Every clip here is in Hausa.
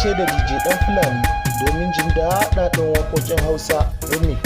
Kasance da DJ Dan Fulani domin jin daɗaɗɗen waƙoƙin Hausa Remix.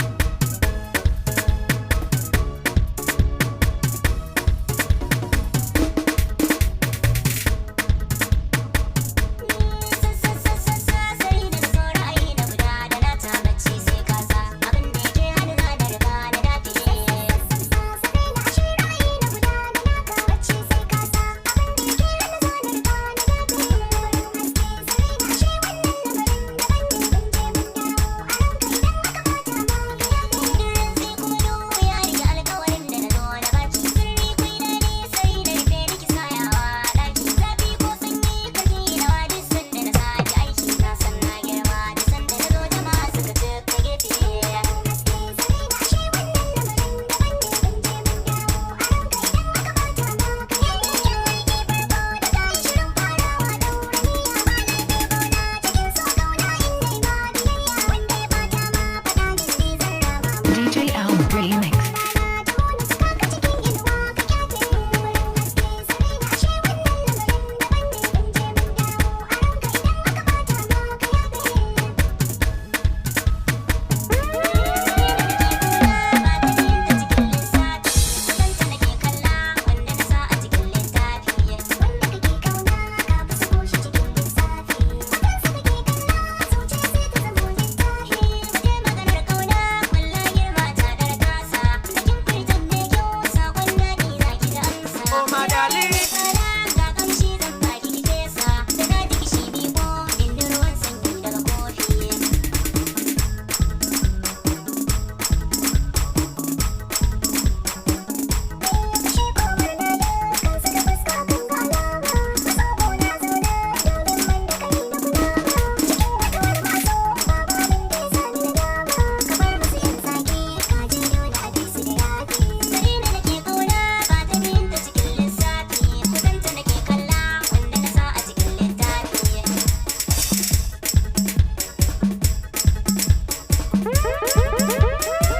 DJ Al Remix.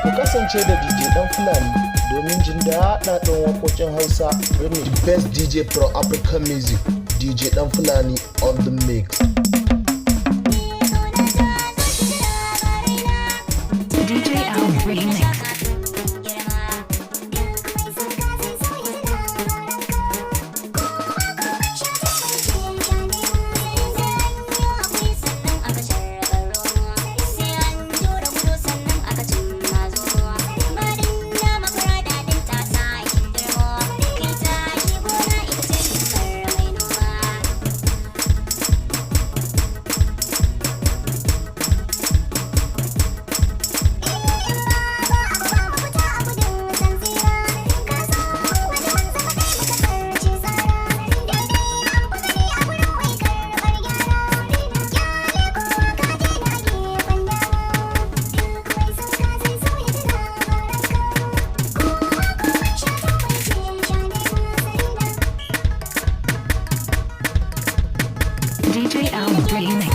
Ku kasance da DJ Dan Fulani domin jin daɗaɗɗen waƙoƙin Hausa Remix. The best DJ pro African music, DJ Dan Fulani on the mix. DJ Al Remix. DJ Al Remix.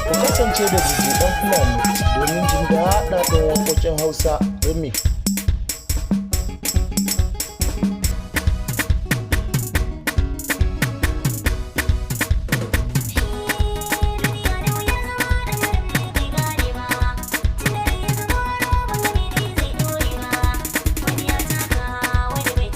Ku kasance da DJ Dan Fulani domin jin daɗaɗɗen waƙoƙin Hausa Remix. Wani ya taka, wani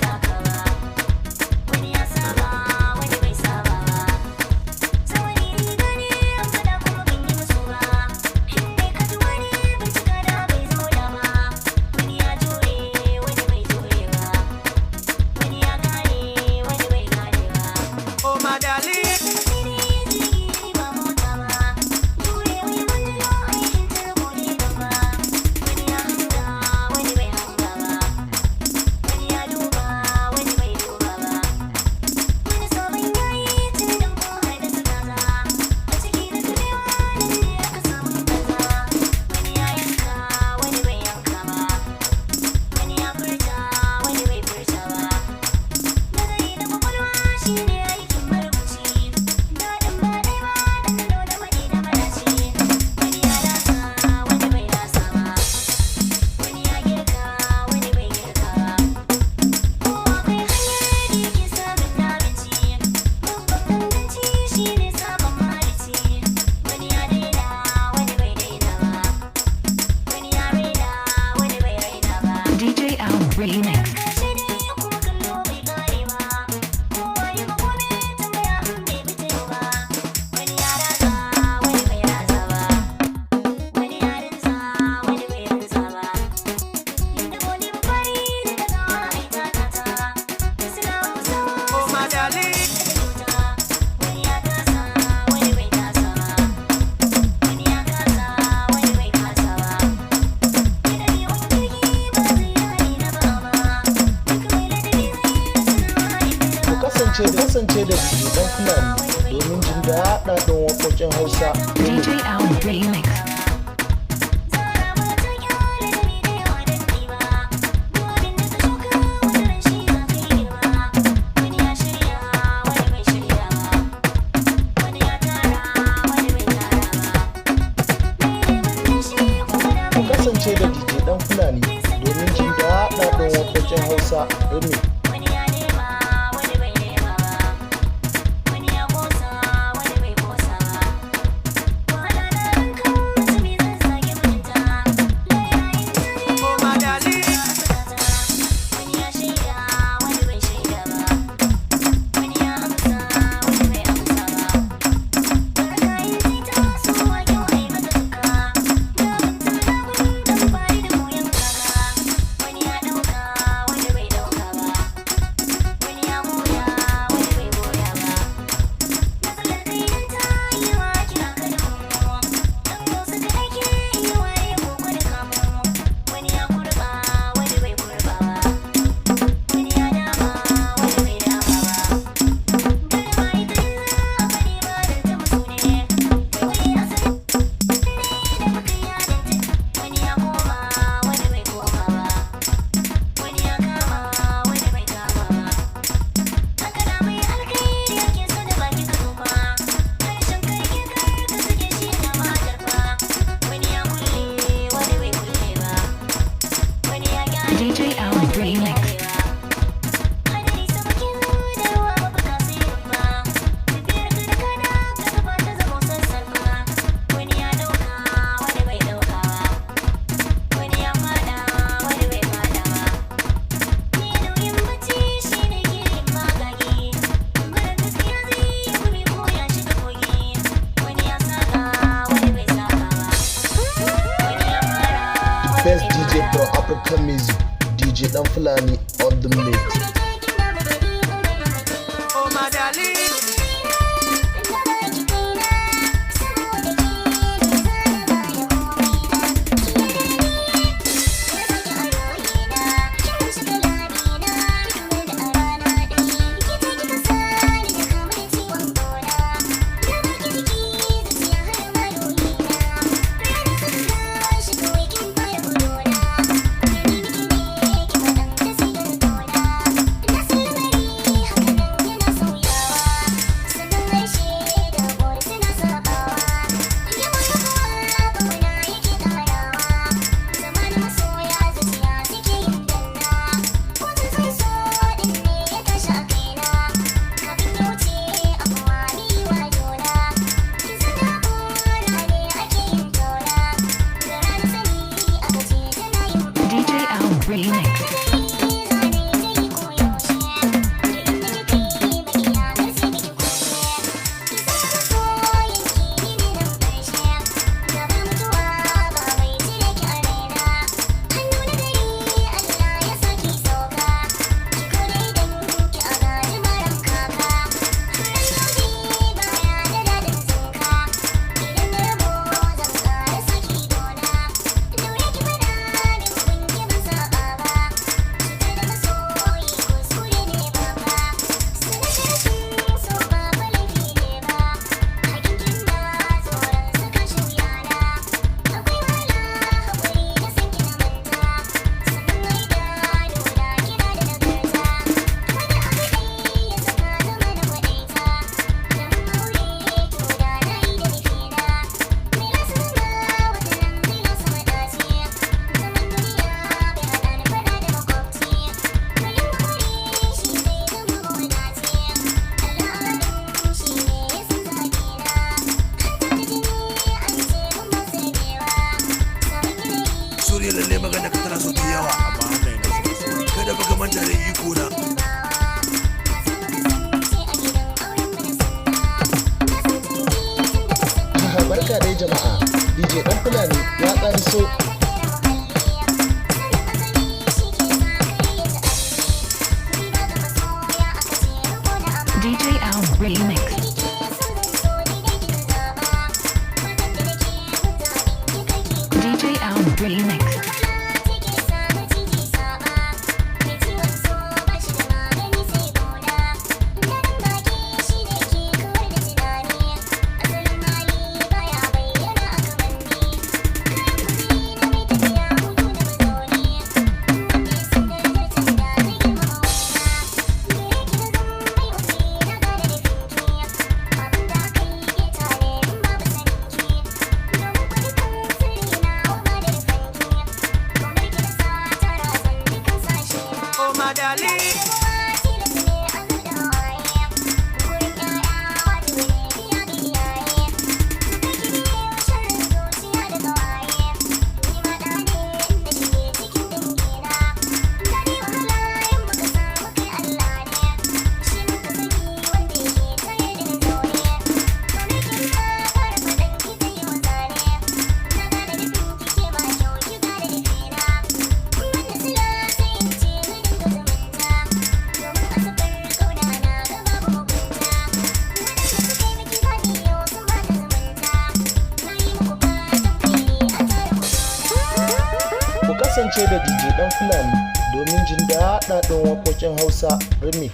Remix. Ku kasance da DJ Dan Fulani domin jin daɗaɗɗen waƙoƙin Hausa. DJ Al Remix. Ku kasance da DJ Dan Fulani domin jin daɗaɗɗen waƙoƙin Hausa Remix. Wani ya nema, wani bai nema ba. Wani ya kosa, wani bai kosa ba. Wahala na ranka mutumi zan zage mutunta. Layayin dare wani ya shaida, wani bai shaida ba. Wani ya amsa, wani bai amsa ba. Barka yin zita su wa kyau ai mata tuka. Gaban tsada kun dan bari da koyon kaka. Wani ya ɗauka, wani bai ɗauka ba. Wani ya goya, wani bai goya ba. Matsalar kai ta yi wa kira ka da mu. Dan musu ka aike yi wa ya koko da kamu. Wani ya kurba, wani bai kurba ba. Wani ya dama, wani bai dama ba. Garma ita illa fari ba da ta musu ne. Wai asali da muka yi adalci. Wani ya koma, wani bai koma ba. Wani ya kama, wani bai kama ba. Haka na mai alkhairi yake so da baki ka tsufa. Harshen karke kar ka sake shi na matarfa. Wani ya kulle, wani bai kulle ba. Wani ya kyale, DJ Al wani bai Remix. kyale ba. Hadari sabakin da ruwa mafaka sai rumfa. Tafiyar ka da kana ka kafa ta zamo sassarfa. Wani ya ɗauka, wani bai ɗauka ba. Wani ya faɗa, wani bai faɗa ba. Ni nauyin bacci shi ne ke yin magagi. Mara gaskiya zai yi gumi ko ya shiga kogi. Wani ya saka, wani bai saka ba. Wani ya fara, The best DJ for African music, DJ Dan Fulani on the mix. DJ Al Remix. Suriya lalle magana ka tana so ta yawa amma wannan yana so. Kada fa ka manta da iko na. Barka dai jama'a, DJ Dan Fulani ya ƙariso. DJ Al Remix. DJ Al Remix. Oh my darling. Ku kasance da DJ Dan Fulani domin jin daɗaɗɗen waƙoƙin Hausa Remix.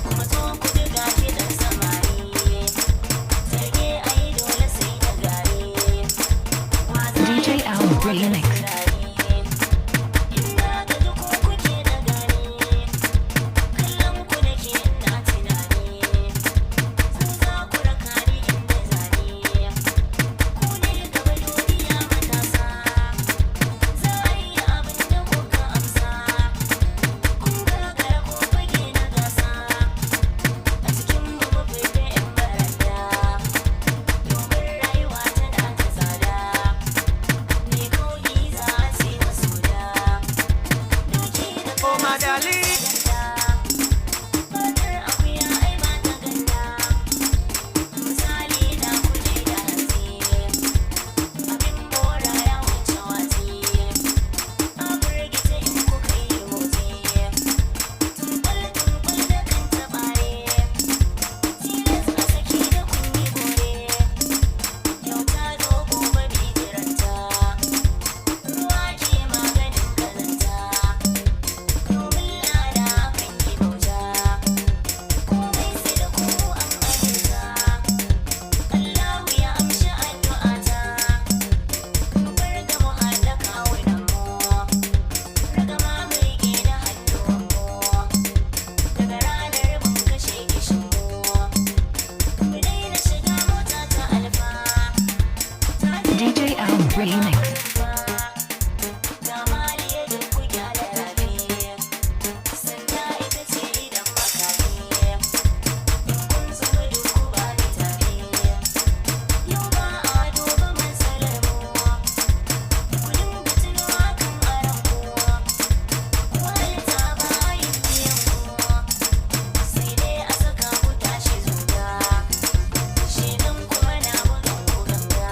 Kuma zo ku diga kiɗan samari, zarge ai dole sai da gari. DJ Al Remix. Ina gaji ko kuke da gani, kallon ku nake ina tunani. Ku za ku raka ni inda zani, ku ne gaba duniya matasa. Za a yi abin da kuka amsa, kun gagara ko fage na gasa. A cikin mu mafi da 'yan baranda, domin rayuwa tana da tsada. Ne kogi za a ce masoya, doki da Oh my darling. fatar akuya ai ba ta ganda. Misali na kuje da hatsi, abin bora ya wuce watsi. A firgita in kuka yi motsi, tumbal tumbal da kan tabare. Tilas a saki da kunyi gore, kyauta zo gobe bi jiranta. Ruwa ke maganin kazanta, domin lada kan yi bauta. Komai sai da ku an aminta, Allahu ya amshi addu'ata. Mu bar ga mu haɗa kawunan mu, ragama mu riƙe da hannuwan mu. Daga ranar mun kashe kishin mu, mu daina shiga mota ta alfa. DJ Al Remix. Kuma na bugan ku ganga.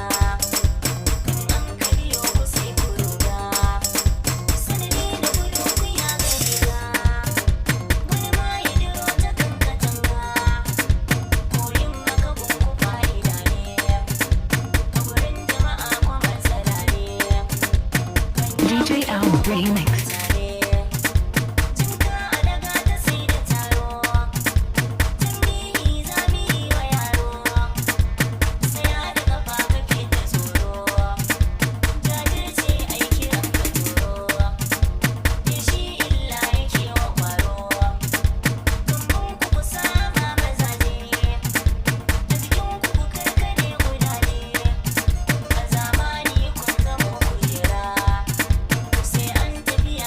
DJ Al Remix. Sai an tafi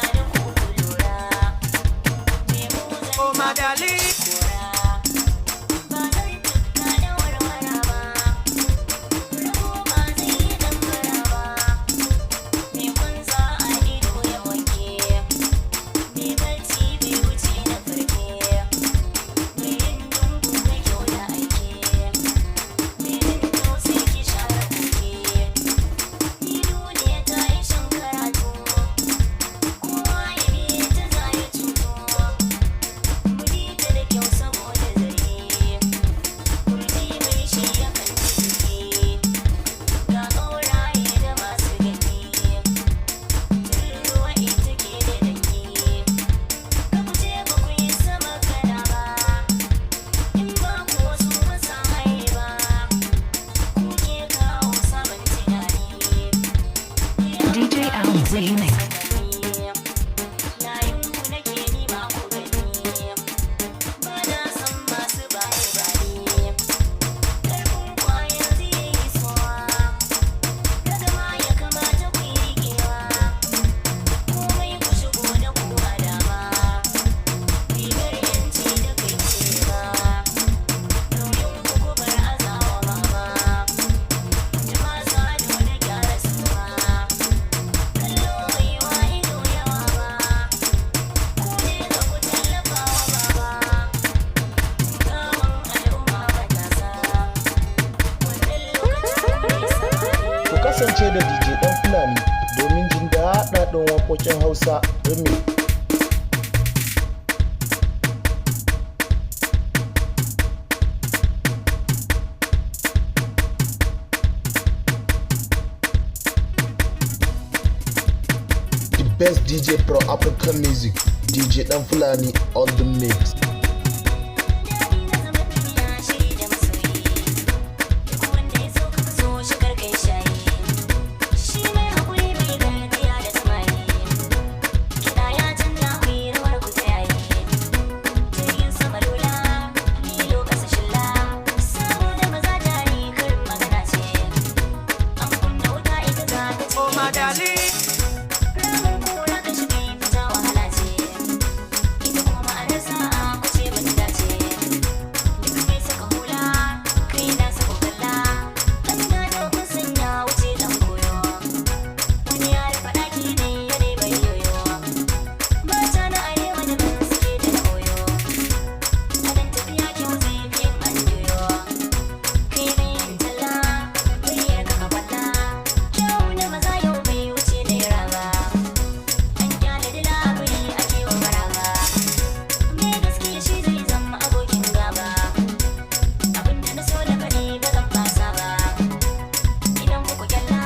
Kasance da DJ Dan Fulani domin jin daɗaɗɗen waƙoƙin Hausa Remix. The best DJ pro African music, DJ Dan Fulani on the mix. Daɗi na zaman duniya shiri da masoyi. Duk wanda ya so ka fi so shi kar kai shayi. Shi mai haƙuri bai gardiya da samari. Kiɗa ya canza ku yi rawar ku ta yayi. Jirgin sama lula, lilo ƙasa shilla. Saboda maza jari karin magana ce. An kunna wuta ita za ta Oh cinye my itace. darling, Ramin kura ka shige fita wahala ce. Ita kuma ma'anar sa'a ku ce mun dace. Duk mai saka hula, kai na saka kalla. Ɗan gado kun sanya wuce ɗan koyo. Wani ya rufe ɗaki ne ya dai bai yoyo. Mata na arewa da ban suke da na koyo. Adon tafiya kyau zai fi yin an juyo. Kai mai yin talla, muryar ka ka kwalla. Kyau na maza yau bai wuce naira ba. An kyale dila buri ake wa maraba. Mai gaskiya shi zai zama abokin gaba. Abinda na so na faɗi ba zan fasa ba. Idan kuku kyalla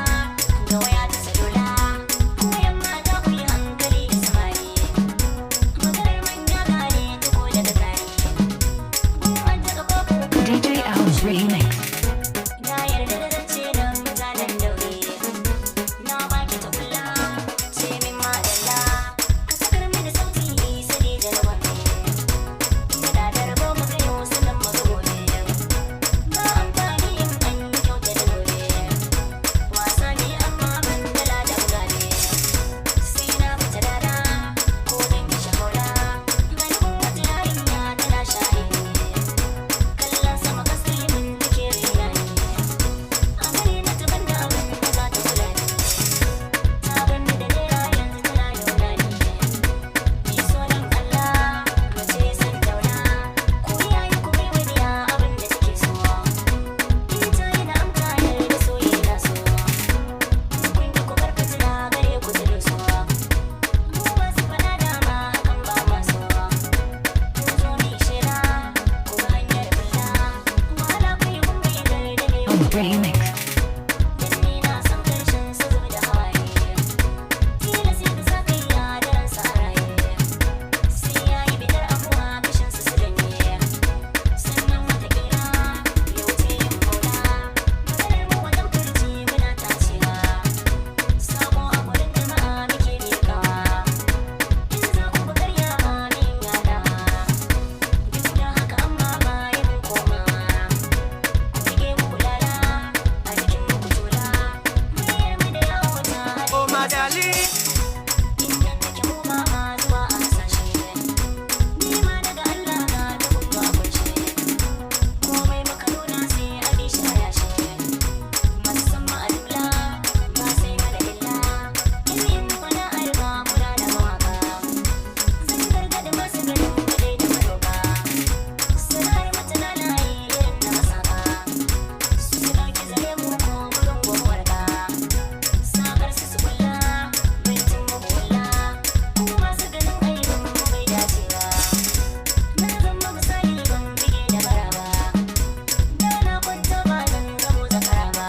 ga waya ta salula. Ku yan mata ku yi hankali da samari. Maganar manya gane ta ko daga tari. Gumman daga kofin DJ Al Remix. Na yarda da zance na mutanen daure. Na baki ta kula, ce min madalla. Ka sakar mini sauti sani da na gombe. Ina da rabo mu kayo sannan mu ga gobe. Ba amfani in an yi kyauta da gobe. Wasa ne amma ban da ladan gane. Sai na fita rana ko zan yi shahora. Ganin wata yarinya tana share ni. Kallon sama kaslimin take rena ni. A gare na ta banda abin da za ta kula ni. Ta ganni da naira yanzu tana nuna ni. Ni sunan Allah mace san dauna. Ko yayi ku bai wani abin da take so. In ta yi na amta yarda soyayya na so. Kun ki ku bar fitina gare ku ta doso. Mu masu faɗa dama hakan ba ma so. Zo mi shela ku ga hanyar bulla. Wahala ku yi kun bai garda mai Al Remix. Danni na san karshen su zub da hawaye. Tilas ya sa kai ya daren sa a raye. Sai ya yi bidar afuwa kashin su su danye. Sannan watakila ya wuce yin maula. Maganar mu wajen furci muna tacewa. Sabo a gurin jama'a muke miƙawa. In za ku bi karya ma min yaɗawa. Duk da haka amma ba yin komawa. Ku rike mu kulala a jikin mu ku tula. Muryar mu da yawo ta haɗe. oh my darling, Inda nake mu ba ma zuwa a hasashe. Ni ma daga Allah na dukun ba kwance. Komai muka nuna sai a bi shi a yashe. Masu san mu a jumla ba sai mana illa. Ilimin muna arba muna da mawaka. Zan gargaɗi masu ganin mu dai da maroka. Sana'ar mu tana layi irin na masaka. Su su ɗauki zare mu ko bugun gwamwarka. Sakar su su kulla, baitin mu kulla. Ku masu ganin aibin mu bai dacewa. Na zama misali ban bige da bara ba. Da na kwanta ba zan zamo zakara ba.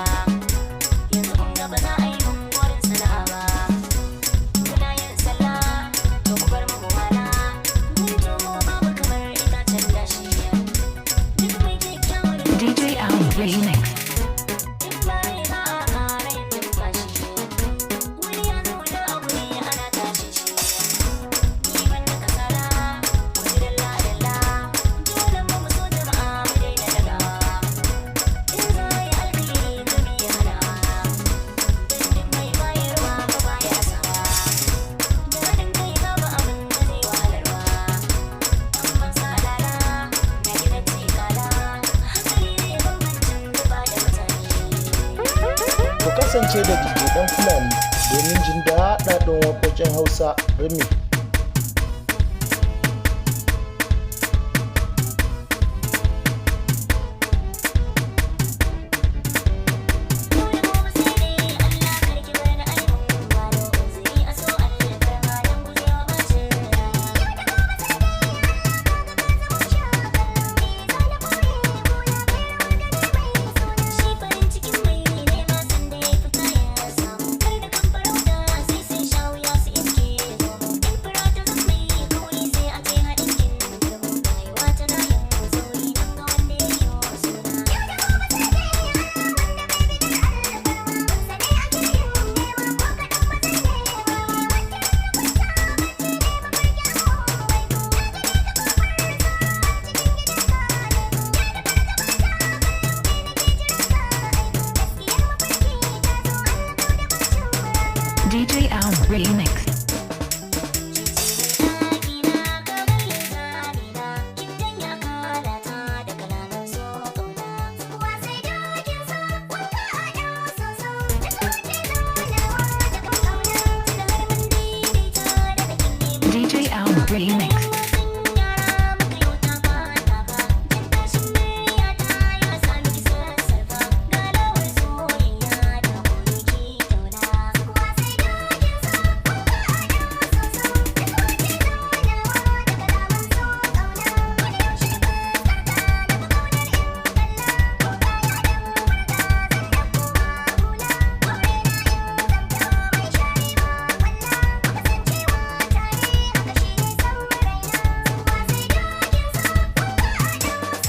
Yanzu kun ga ba za a yi mun gorin sana'a ba. Kuna yin sallah, to ku bar mu mu wala. Mun tomo babu kamar itacen dashi. Duk mai kyakkyawar DJ Al Remix. In ba rai ba a ƙara yin numfashi. Wani ya zauna a guri ana tashi shi. Ni ban da kasala, ku ji dalla-dalla. Dole mu mu so jama'a mu daina dagawa. In za a yi alkhairi kar mu yi hanawa. Dan duk mai bayarwa ba baya rasawa. Da haɗin kai babu abin da zai wahalarwa. Amman salala, na gina cikala. Hankali ne bambancin zuba da mutane. Ku kasance da DJ Dan Fulani domin jin daɗaɗɗen waƙoƙin Hausa Remix. Yau da gobe sai dai Remix.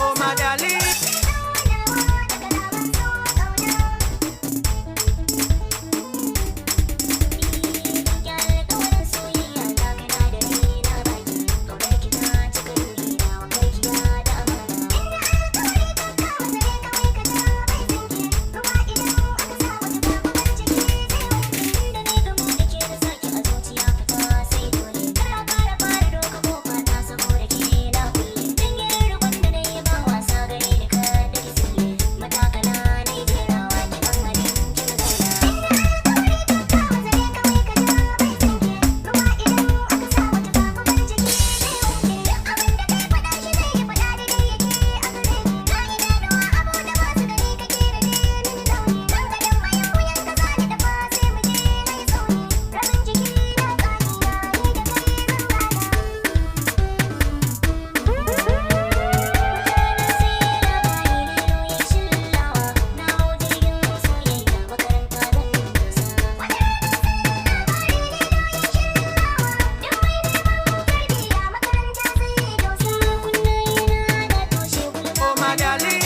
Oh my darling. Oh my darling.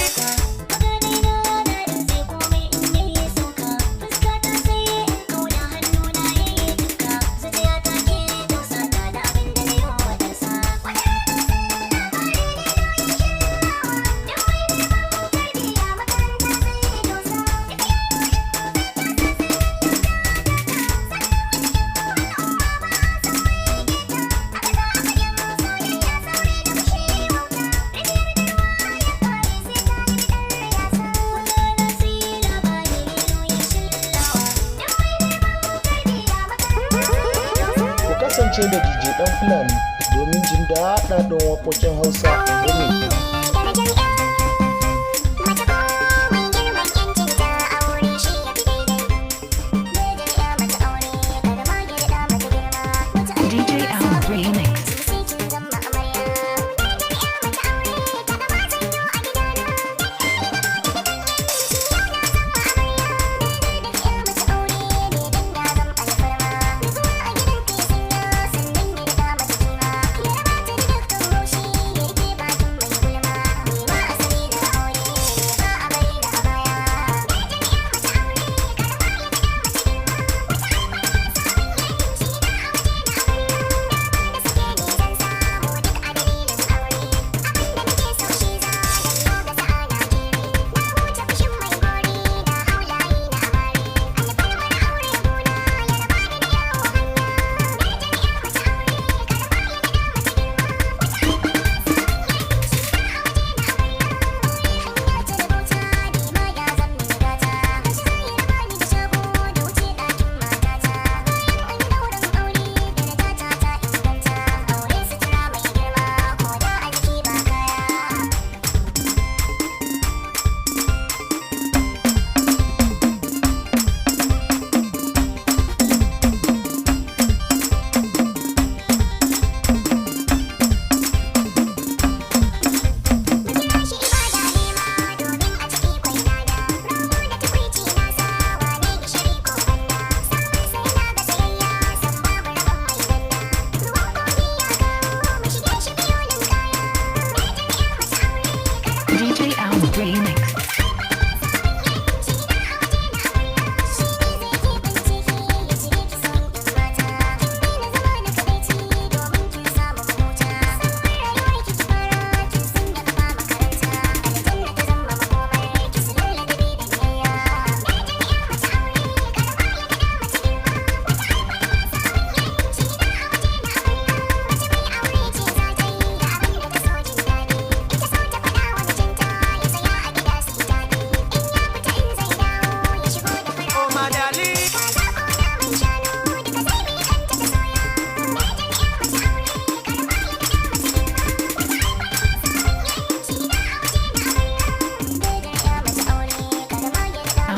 Ku kasance da DJ Dan Fulani domin jin daɗaɗɗen waƙoƙin Hausa Remix. DJ Al Remix. Thank you.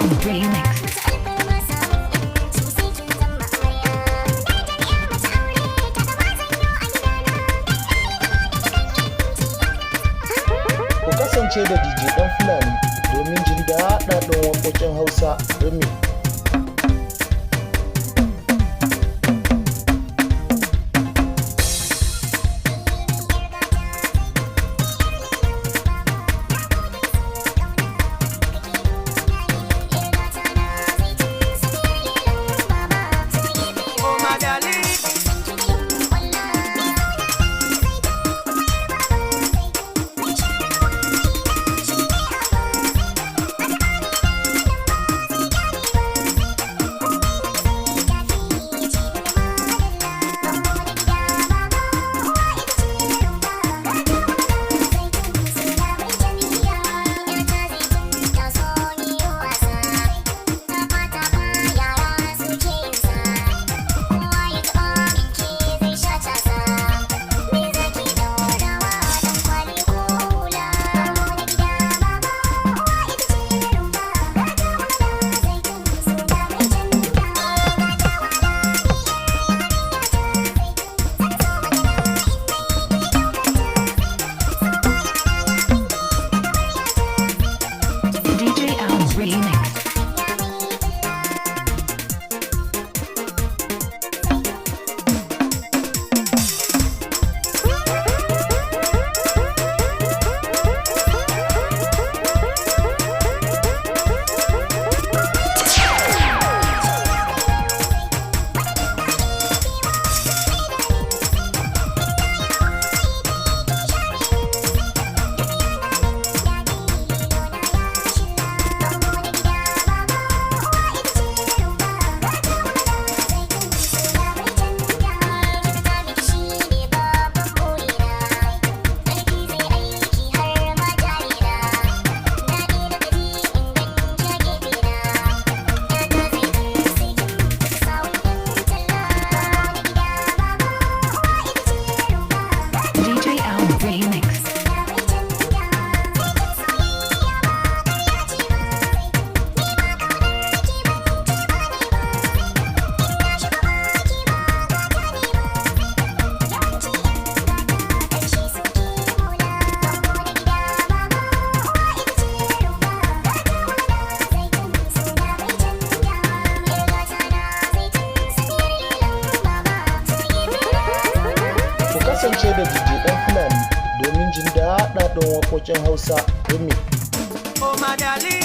Al Remix. Ku kasance da DJ Dan Fulani domin jin daɗaɗɗen waƙoƙin Hausa Remix. Oh my darling, DJ Al Remix. DJ Al Remix. Ku kasance da DJ Dan Fulani domin jin daɗaɗɗen waƙoƙin Hausa Remix. oh my darling.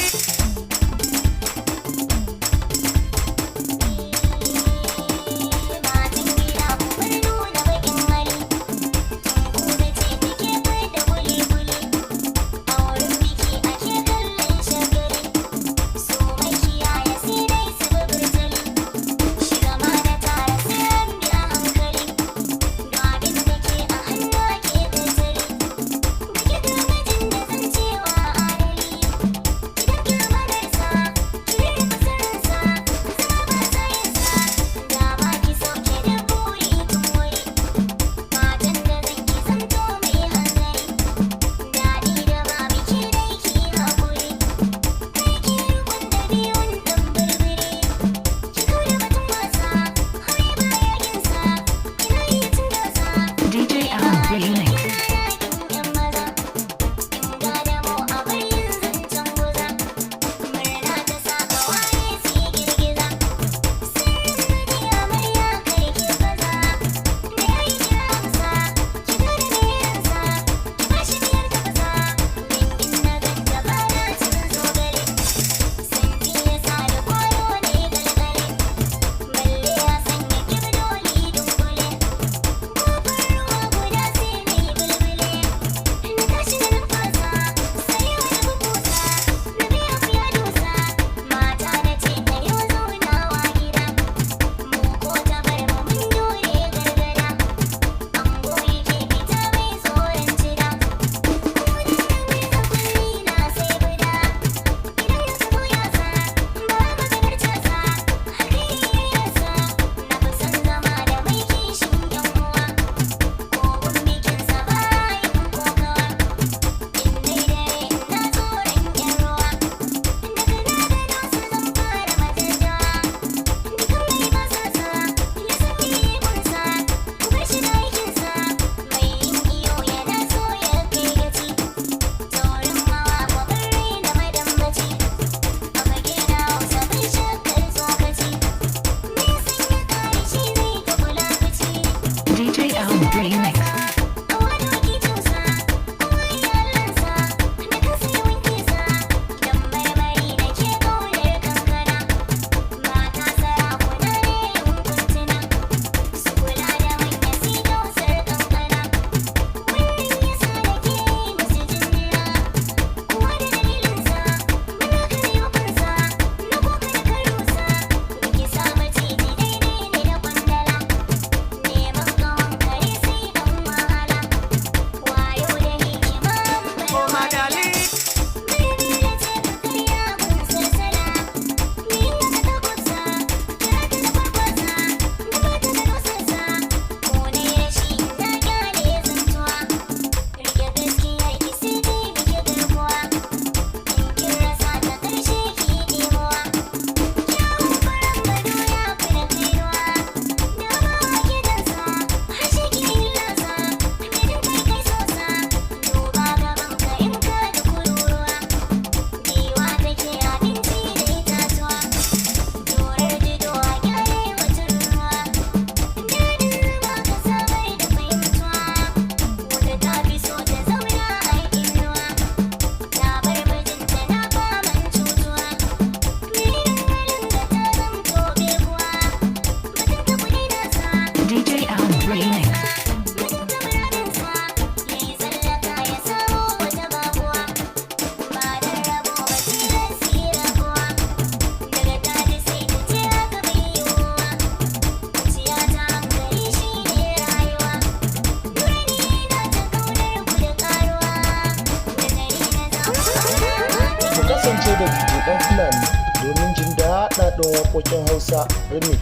Dan Fulani domin jin daɗaɗɗen waƙoƙin Hausa Remix.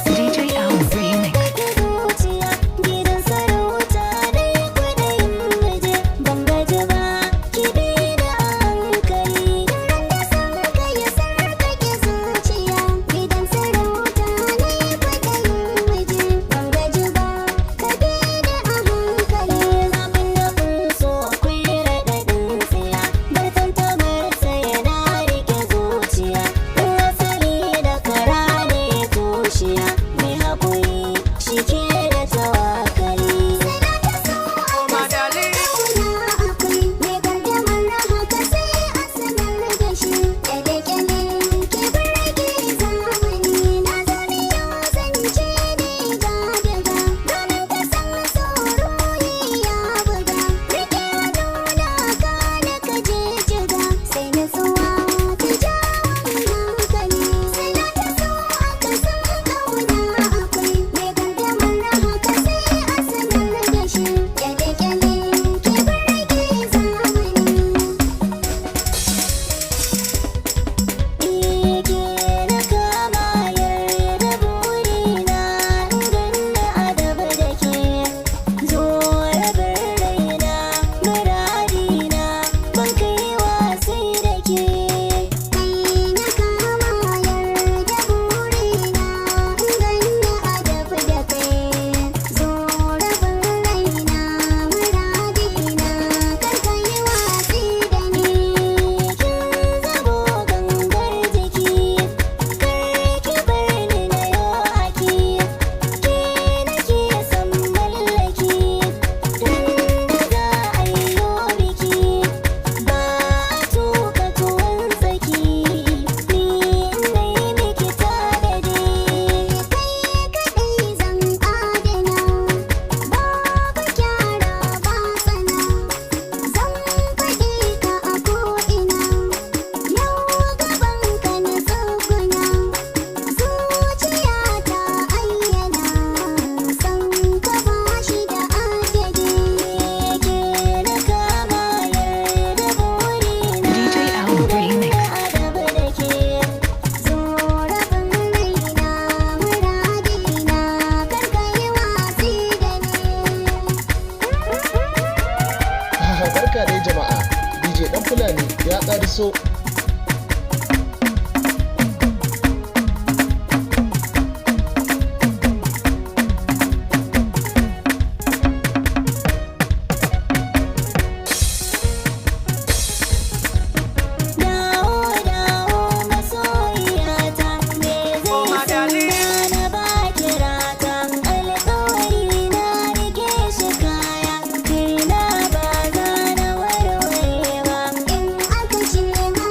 DJ Al Remix. Gidan sarauta dai kwaɗayin muje, ban gaji ba, ki bi da hankali. Da san ka ya sarkake zuciya, gidan sarauta dai kwaɗayin muje, ban gaji ba, ka bi da hankali. Zafin da kun so akwai raɗaɗin tsiya, bar tantamar sai na rike zuciya. In asali da kara ne tushiya, mai haƙuri shi ke da tawakali. Oh my darling. Akwai mai gardamar haka sai a sanar da shi. Kyale-kyale ke burge zamani, na zame yau zance ne ga daga. Domin ka san tsoro ya buga, rike nuna ka na ka jijjiga. Sai natsuwa ta jawo hankali, sai na ta so aka san kauna akwai. Mai gardamar haka sai a sanar da shi. Kyale-kyale ke burge zamani. Ike na kama yarda burina in ganna adaba da ke zo rabin raina muradina ban kai wasai da ke. Kai na kama yarda burina in ganna adaba da kai zo rabin raina muradina kar ka yi watsi da ni. Kin zamo gangar jiki, kar ki bar ni na yo haki, ke nake son mallaki, ran da za a yi yo biki, ba a tuka tuwon tsaki, ni na yi miki tanadi. Kai kaɗai zan adana, babu kyara ba tsana, zan faɗi ka a ko'ina. Yau gaban ka na tsuguna, zuciya ta ayyana, san ka ba shi da adadi. Ke na kama yarda burina, DJ Al Remix. adaba da ke zo rabin raina muradina, kar ka yi watsi da ni. Barka dai jama'a, DJ Dan Fulani ya ƙariso. Dawo dawo masoyiyata, me Oh my zai sanya darling. na baki rata? Alƙawari na rike shi kaya, kaina ba za na warware ba. In aka ce ma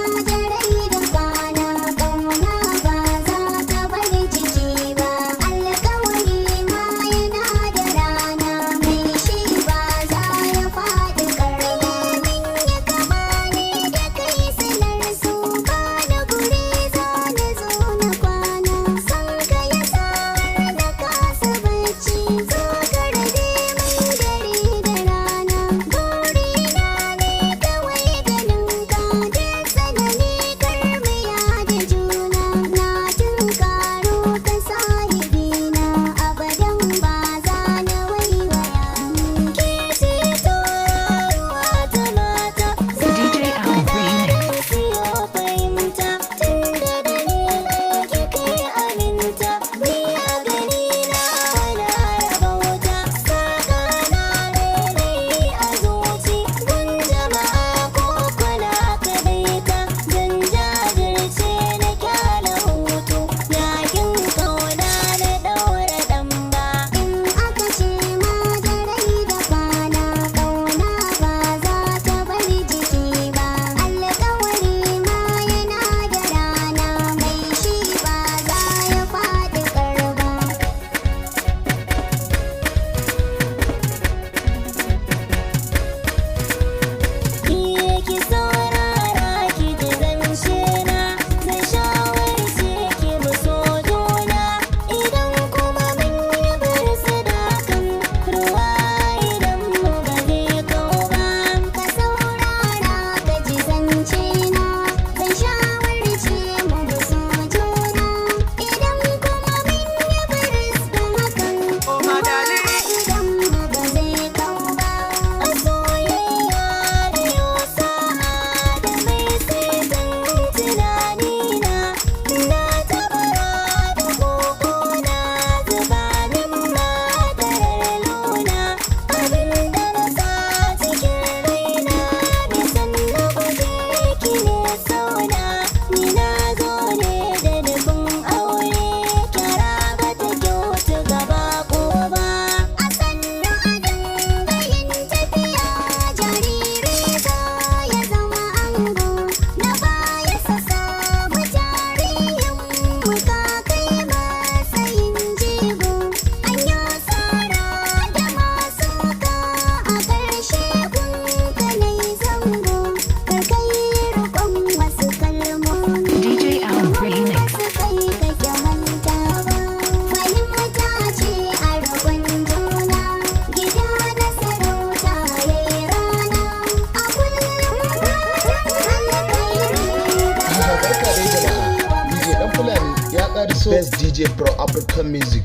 ƙariso. Best DJ pro African music,